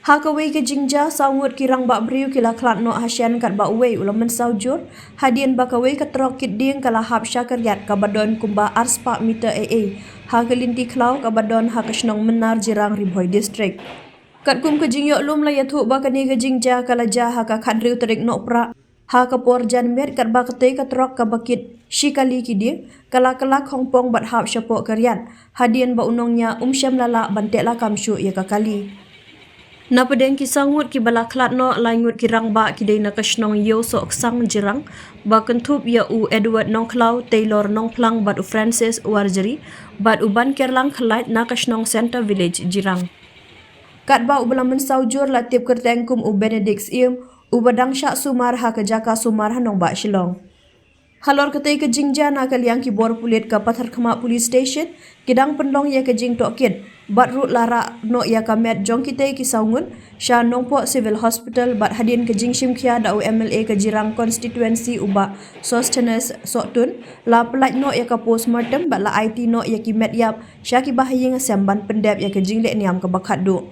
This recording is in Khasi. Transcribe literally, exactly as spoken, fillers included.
Ha kawei ka jingjia, saw ngut ki rangbah briew ki la khlad noh ha shen katba uwei u la mynsaw jur, hadien ba kawei ka trok kit dieng ka la hap sha ka riat kaba don kumba arspah meter ei ei ha ka lynti khlaw kaba don ha ka shnong Mynnar Jirang, Ri Bhoi District. Katkum ka jingïoh lum la ïathuh ba kane ka jingjia ka la jia ha ka khathynriew tarik Nohprah, ha ka por janmiet, katba katei ka trok kaba kit shi kali ki dieng ka la kylla khongpong bad hap shapoh ka riat, hadien ba u nongñiah um shym la lah ban teh lakam shuh ïa ka kali. Na pdeng ki saw ngut kiba la khlad noh, lai ngut ki rangbah ki dei na ka shnong Ïewsohksang, Jirang, ba kynthup ïa u Edward Nongkhlaw, Taylor Nongphlang bad u Francis Warjri, bad u Bankerlang Khlait na ka shnong Centre Village, Jirang. Katba uba la mynsaw jur la tip kyrteng kum u Benedict Syiem, uba dang shah sumar ha ka jaka sumar ha nongbah Shillong. Halor katei ka jingjia, na ka liang ki bor pulit ka Patharkhmah Police Station ki dang pynlong ïa ka jingtohkit bad ruh la rah noh ïa ka met jong kitei ki saw ngut sha Nongpoh Civil Hospital, bad hadien ka jingshim khia da u M L A ka Jirang Constituency, u Bah Sosthenes Sohtun, la pyllait noh ïa ka postmortem bad la aiti noh ïa ki met ïap sha ki bahaïing hasem ban pyndep ïa ka jingleh niam kaba khatduh.